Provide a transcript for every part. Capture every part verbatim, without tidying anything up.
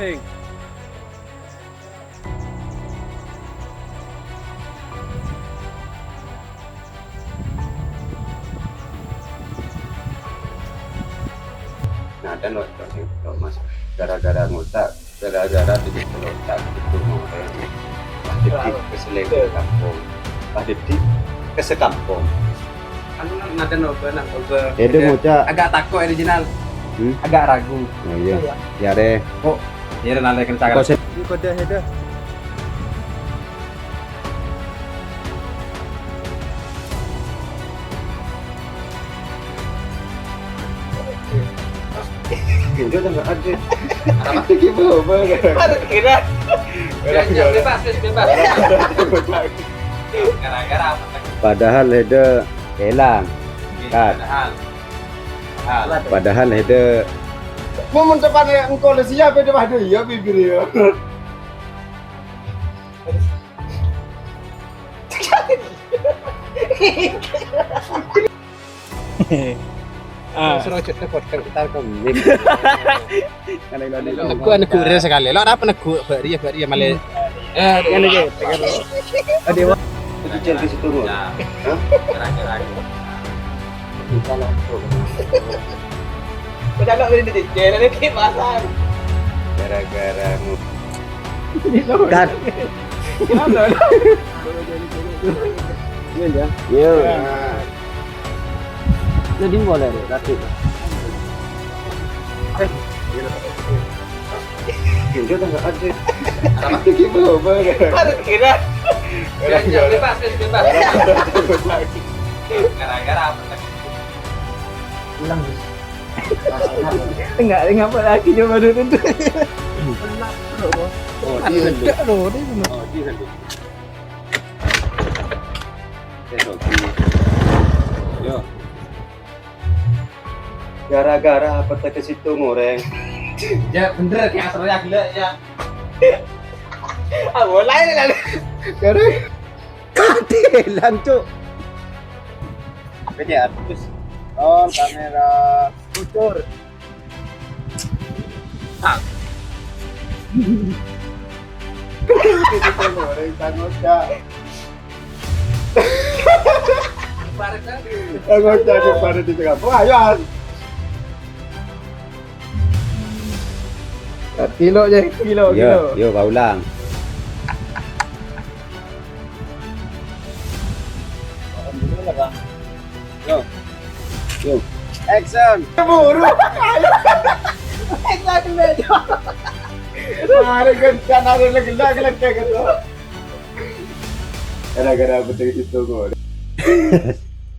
Nah, dan lo, lo, lo, Mas, gara-gara ngotak, gara-gara tidur ngotak, itu mau pas jadi keselek ke kampung, pas jadi ke sekampung. Anu, ngaten, Oba, nah, Oba. Ede ngucap. Agak tako' original. Hmm? Agak ragu. Oh, iya. Iya. Ya deh. Kok? Iya, nalai kencang. Kok se- Ini kode hede. Genjo tambah aja. Iki bawa banget. Baru kira. Jangan bebas, wis bebas. Gara-gara apa? Padahal hede elang. Kan. Padahal. Padahal hede. Mau mencepat ya, engkau le siap ya, waduh, iya, bibir ya. Ah. Terus rojok ke podcast kita ke mic. Neguk, neguk real sekali. Lo apa neguk? Bari ya, bari ya, malah. Eh, ngene iki. Adewa. Itu jangan di situ, Bro. Nah. Hah? Terakhir aku. Bukan aku. Udah lo beri di channel ini pasang. Gara-gara mu. Cut. Kenapa? Iya, ya. Iya. Nah. Jadi boleh, Rek, tadi. Eh, iya. Genjo tambah aja. Iki bawa banget. Baru kira. Jangan bebas, wis bebas. Gara-gara apa? Ulang, Gus. Enggak, enggak apa lagi coba dulu tuh. Oh, dia. Ada loh, dia bener. Oh, dia. Oke, oke. Yo. Gara-gara apa tadi situ ngoreng? Ya, bener, kayak asal ya, gila, ya. Ah, mulai kan. Gara-gara kadilan, Cuk. Oke, ya, terus. Oh, kamera. Bocor. Ah. Goreng, tangos, ya. Tangos, ya, di tengah. Wah, ayo, An. Kilo, Jay, kilo, yo, kilo. Yo, paulang. Yo. Yo. Action. Buru. Action dulu, Cok. Mari, gencan, ada lagi, lagi, lagi, gitu. Gara-gara apa tadi itu, kok?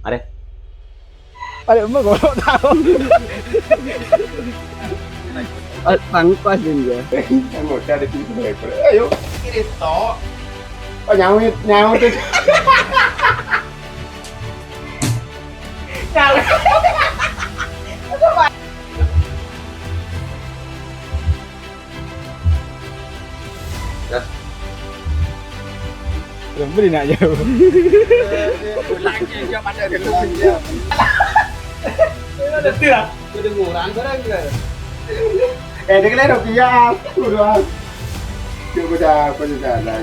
Are. Balik emang goblok tau. Ah, tangkas din ya. Yang bocah di situ, Bro. Ayo. Ini tok. Oh, nyawit, nyawit itu. Nyawit. Gas. Belum beli nak jauh. Lagi dia pada dulu dia. Ada tidak? Kedenguran barang dia. Eh, dia kena rupiah. Udah. Coba dah, apa juga ada.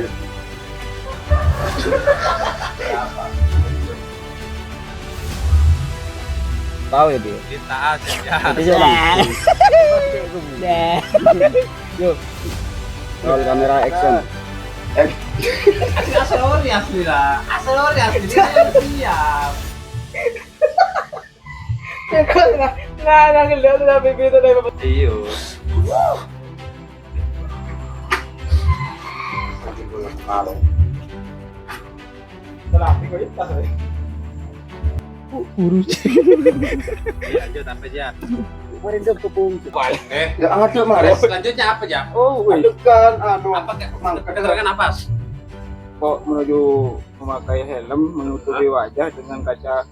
Tahu ya, dia? Kita aja, ya. Itu sih, Bang. Nah. Yuk. Roll kamera, action. Asli, asli, asli lah. Asli, asli. Dia yang siap. Ya, kok nggak, nggak, nggak ngeliat tuh, tapi itu dari Iyo. Urus. Iya, lanjut apa, Jak? Eh, ya, ada, Mas. Selanjutnya apa, Jak? Oh, wih. Adegan, anu, apa, Kak? Mangkat. Kedengeran napas. Kok menuju memakai helm menutupi wajah dengan kaca